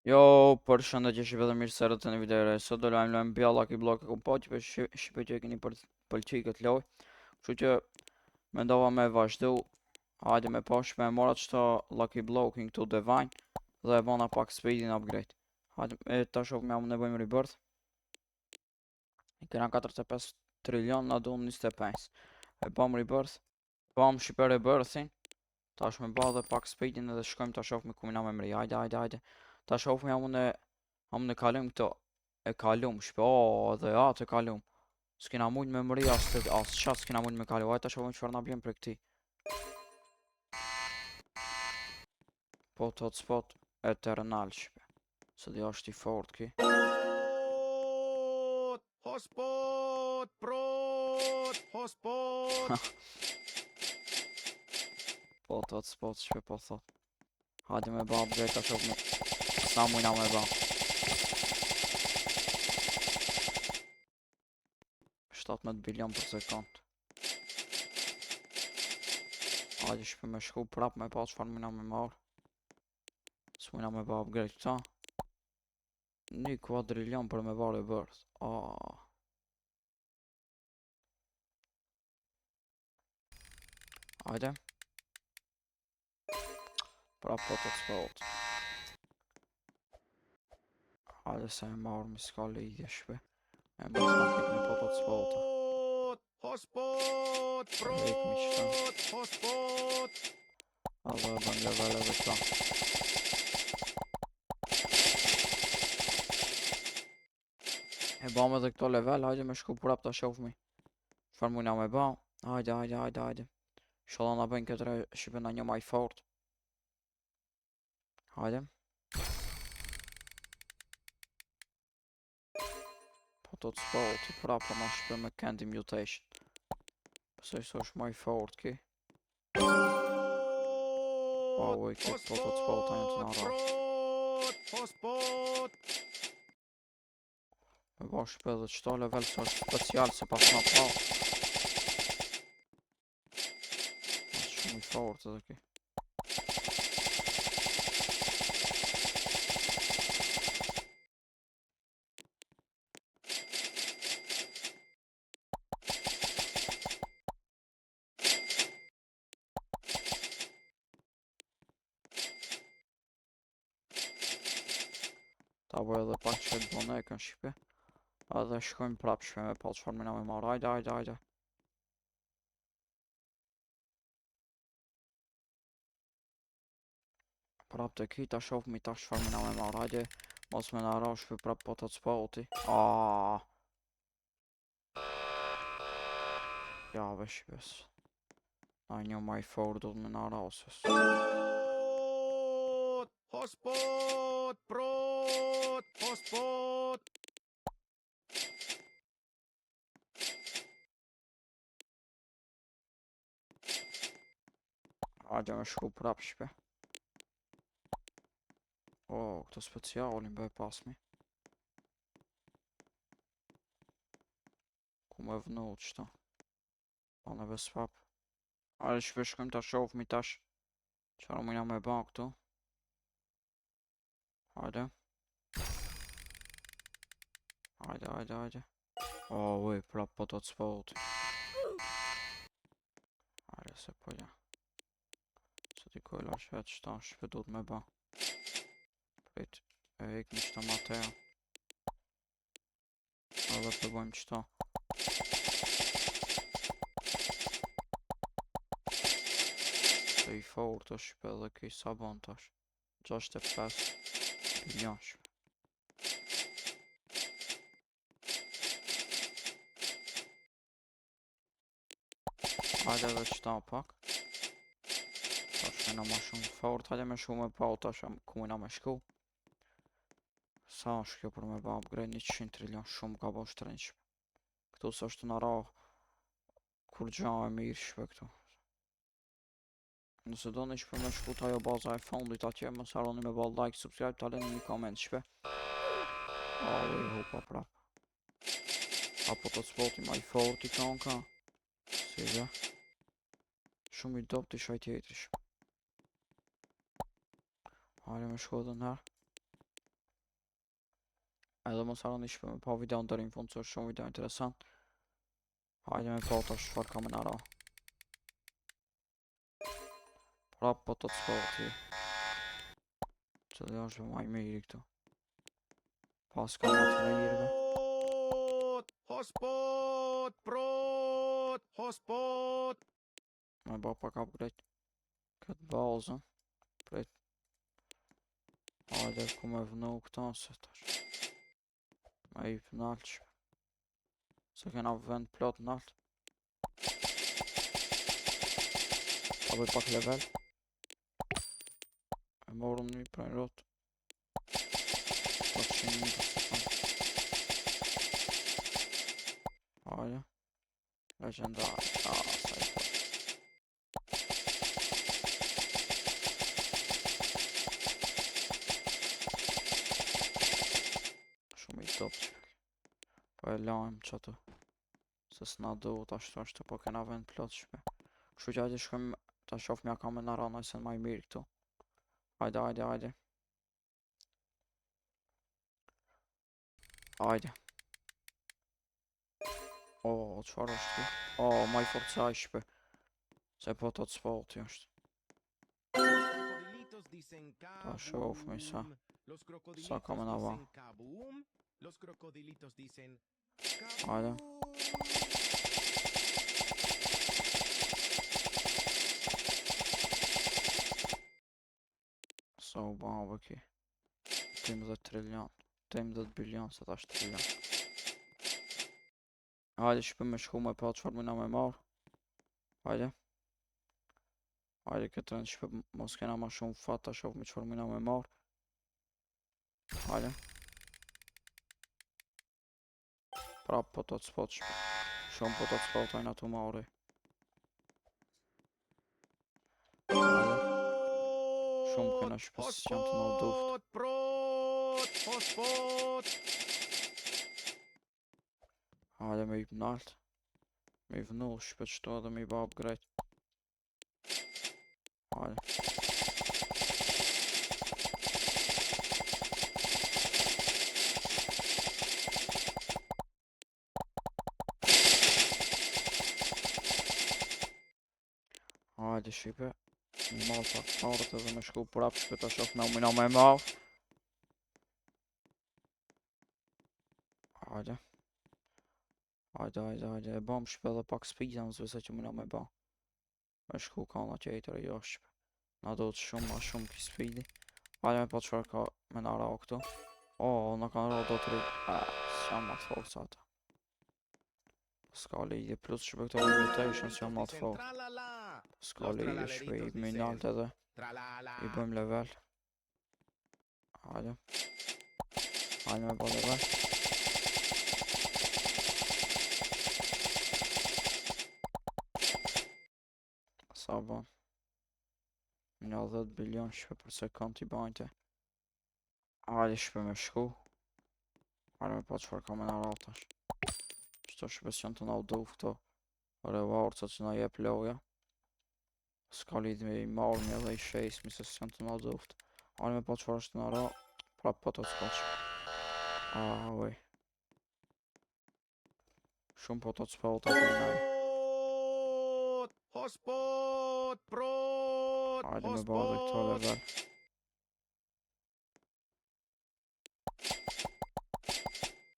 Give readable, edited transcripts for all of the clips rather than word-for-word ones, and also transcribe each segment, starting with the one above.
Jo, përshëndetje shqipe dhe mirë se erdhët në video re. Sot do luajmë lojën Bia Lucky Block e kom pa që shqipe që e keni për pëlqy këtë lojë. Kështu që mendova me vazhdu. Hajde me pa shqipe e mora qëto Lucky Blockin këtu Divine dhe e bona pak speedin upgrade. Hajde e ta shohim ja mund e bëjmë rebirth. I kena 45 trilion, na duhen 25. E bam rebirth. Bam shqipe rebirthin. Tash me ba dhe pak speedin edhe shkojmë ta shohim ku mina me mri. Hajde, hajde, hajde. Ta shohim ja mund e a mund e kalojmë këto. E kalum shpe, oh, edhe atë e kalum. S'kena mujt me mri as të, as qa s'kena mujt me kalu. Hajde ta shohim çfarë na bjen prej këtij. Po të hotspot eternal shpe. Se di është i fort ki. Hotspot, prot, hotspot. Po të hotspot shpe po thot. Hajde me ba upgrade ta shohim sa mujna me ba. 17 bilion për sekund. Hajde shpe me shku prap me pa çfarë mujna me marr. S'mujna me ba upgrade këta. Një kuadrilion për me ba rebirth. Ah. Hajde. Prap po të spot. Hajde se e marrë mi s'ka lidhje shpe. E mos na kit me po të spot. Hotspot, Hek mi qëta. prot, hotspot. Edhe e bën level edhe këta. E bam edhe këto level, hajde me shku prap ta shohmi. Çfarë mujna me ba? Hajde, hajde, hajde, hajde. Inshallah na bëjnë këtë shqipe na një ma i fort. Hajde. Po të të spoti prapë ma shqipe me Candy Mutation. Pësoj se është ma i fort ki. Po, oj, këtë po të spoti janë të na ra. Prot, hotspot. Me ba shpe edhe qëto level se është special se pas na pa. Është shumë i fort edhe ki. Ta bëj edhe pak që të bonekën shqipe. Edhe shkojmë prapë shpe me pa çfarë mëna me marrë. Hajde, hajde, hajde. Prapë të ki, ta shohmi tash çfarë mëna me marrë. Hajde, mos me na ra shpe prapë po të spoti. Aaaa. Ja, ve shqipes. Na një ma i fort do të me na ra ose s- Hotspot, prot, hotspot. Hajde me shku prapë shpe. O, këto specialin bëj pasmi. Ku me vënu qëto? Pa në bes prap. Hajde shpe shkojmë ta shohmi tash. Çfarë mujna me ba këtu? Hajde. Hajde, hajde, hajde. O, oj, prap po të spot. Hajde se po ja. Se ti kojla që qëta shpe du të me ba. Prit, e ik një qëta Mateo. Edhe të bëjmë qëta. Se i fort është shpe edhe ki sa bon tash. 65 bilion shpe. Hajde edhe qëta pak. Tash jena ma shumë fort, hajde me shku me pa tash am ku mujna me shku. Sa është kjo për me ba upgrade 100 trilion, shumë ka bo shtrenjtë shpe. Këtu s'është na ra kur gja e mirë shpe këtu. Nëse doni shpe me shku te ajo baza e fondit atje, mos harroni me ba like, subscribe, ta leni një koment shpe. A, i hupa prap. Apo të spoti ma i fort i konka. Si dhe. Shumë i dobt i shaj tjetri shpe. Hajde me shku edhe nërë. Edhe mos harroni shpe me pa videon deri në fund, se është shumë video interesant. Hajde me pa tash çfarë ka me na ra. Prap po të spoti. Cili është ma i miri këtu? Pas ka më të mirëve. Hotspot, hotspot, prot, hotspot. Me ba pak upgrade. Këtë bazën. Prit. Hajde ku me vënu këta se tash. Me i nalt shpe. Se kena vend plot nalt. Ta bëj pak level. E morëm një prej rot. 700 mijë për sekund. Hajde. Legendar. Ah, sa i po. Shumë i top që. Po e lajmë që ato. Se s'na duhet ashtu ashtu, po kena vend plot shpe. Kështu që hajde shkojmë ta shohim ja ka me na ra nëse ma i mirë këtu. Hajde, hajde, hajde. Hajde. O, çfarë është ky? O, ma i fortë se ai shpe. Se po të spoti është. Crocodilitos dicen Ta shohim sa. kaboom. Los Sa ka me crocodilitos na ba. dicen kaboom. Los crocodilitos dicen Hajde. kaboom. Sa u ba bë ki? 12 trilion. 12 bilion, se tash trilion. Hajde shpe me shku me pa çfarë mujna me marr. Hajde. Hajde këtë rënd shpe mos kena ma shumë fat ta shohim çfarë mujna me marr. Hajde. Prap po të spot shpe. Shumë po të spot ajna tu marri. Hajde. Shumë kena shpe s'janë të në duft. Hotspot, prot, hotspot. Hajde me i nalt. Me i vënu shpe qëto edhe me i ba upgrade. Hajde. Hajde shqipe. Me marr pak parët edhe me shku prap shpe ta shoh me mujna me marr. Hajde. Hajde, hajde, hajde. E bam shpe edhe pak speeda, mos besoj që mujna me ba. Me shku ka nga tjetër, jo shpe. Na duhet shumë ma shumë ki speedi. Hajde me pa çfarë ka me na ra këtu. Oh, na kanë ra do të. Ah, s'jam ma të fortë se ata. S'ka lidhje, plus shpe këto reputation s'jam ma të Dicen fortë. tra-la-la. S'ka Los lidhje shpe, i tralaleritos me dicen nalt edhe tra-la-la. i bëjmë level. Hajde. Hajde me ba level. Sa bën? Një 10 bilion shpe për sekund i bajnë te. Hajde shpe me shku. Hajde me pa çfarë ka me na ra tash. Qëto shpe s'janë të na u duf këto rewardsat që na jep loja. S'ka lidhje me i marrë edhe i shesmi se s'janë të na u duft. Hajde me pa çfarë është të na ra. Prap po të s'ka. Ah, oj. Shumë po të spota për naj. Hotspot, hotspot, prot, Hajde me ba edhe këto hotspot. level.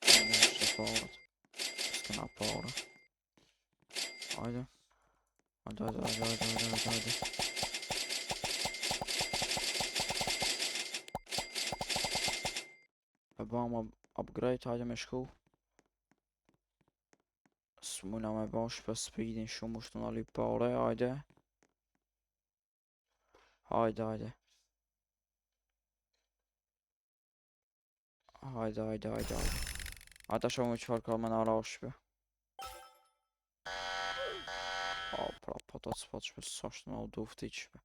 Hajde, është paret. S'kena pare. Hajde. Hajde, hajde, hajde, hajde, hajde, hajde, hajde. E bam upgrade, hajde me shku. S'muna me ba shpe speedin shumë është të nali pare, hajde. Hajde, hajde. Hajde, hajde, hajde, hajde. Ata shohim çfarë ka me na ra shpe. O, pra, po të spot shpe, s'është në u dufti shpe.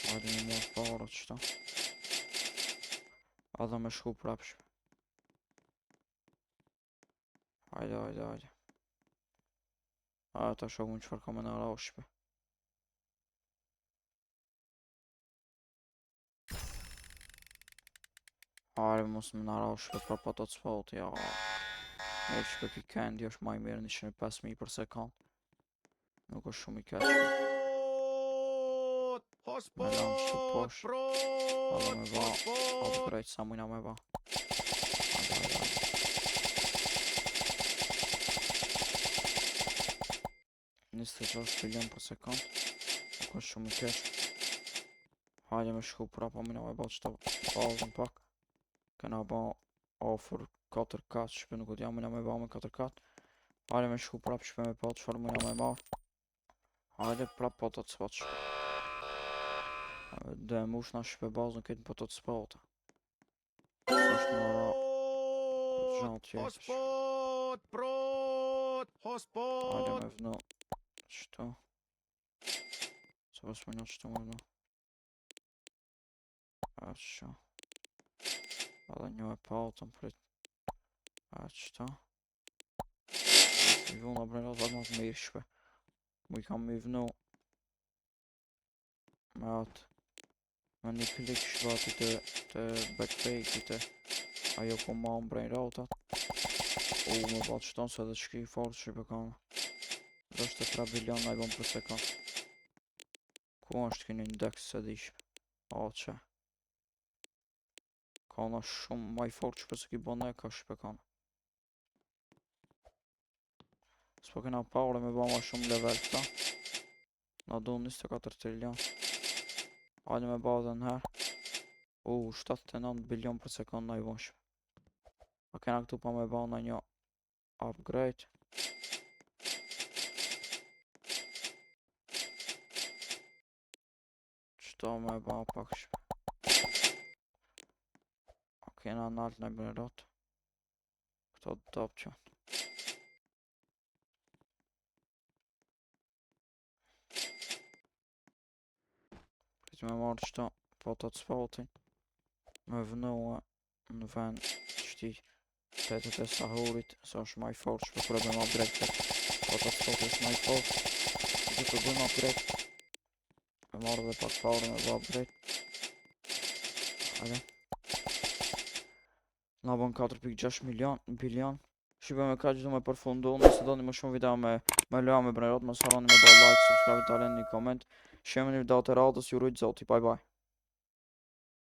Hajde me marrë parat qëta. Edhe me shku prap shpe. Hajde, hajde, hajde. A, ta shohim çfarë ka me na ra shpe. Are mos më nara shpe për po të spot, ja. Mirë shpe ki candy është ma i mirë 105.000 për sekund. Nuk është shumë i keq. Prot, Me lanë kështu Hotspot, poshtë. prot, Edhe me ba hotspot. upgrade sa mujna me ba. Hajde, hajde, hajde. 26 bilion për sekund. Nuk është shumë i keq. Hajde me shku prapa mujna me ba qëto bazën pak. Kena ba ofër 4 kat, shpe nuk e di a mujna me ba me 4 kat. Hajde me shku prap shpe me pa çfarë mujna me marr. Hajde prap po të spot shpe. Dhe e mush na shpe bazën këtë po të spot. S'është në ra Prot, gjë tjetër. Hotspot, prot, Hajde hotspot. me vnu qëto. Se pas mujna qëto me vnu. A qëto. Edhe një e patëm prit. A qëto. I vuna brainrotat më të mirë shpe. Mu i kam i vnu me atë me një klik shpe aty të backpack-i të ajo ku ma në brainrotat. U me ba qëton se edhe qki i fort shpe kanë. 63 bilion na i bon për sekund. Ku është kënë indeks se di shpe? A që? Ka në shumë ma i fort shpe se ki bone ka shpe kanë. S'po kena pare me ba ma shumë level këta. Na du 24 trilion. Hajde me ba edhe nëherë. U, 79 bilion për sekund na i bon shpe. A kena këtu pa me ba në një upgrade. Qëto me ba pak shpe. A kena nalt në brainrot. Këto dop që. Prit me marrë qëto po të spotin. Me vënua në vend qëti tetët e sahurit, se është ma i fort, shpe kur e bëjmë upgrade këtë. Po të spoti është ma i fort. Që të bëjmë upgrade. Me marrë dhe pak pare me bë upgrade. Hajde. Na bën 4.6 milion, bilion. Shqipe me kaq du me përfundu. Nëse doni më shumë video me loja me brainrot, mos harroni me bë like, subscribe, ta lëni një koment. Shihemi në video të radhës, ju rujt Zoti, bye bye.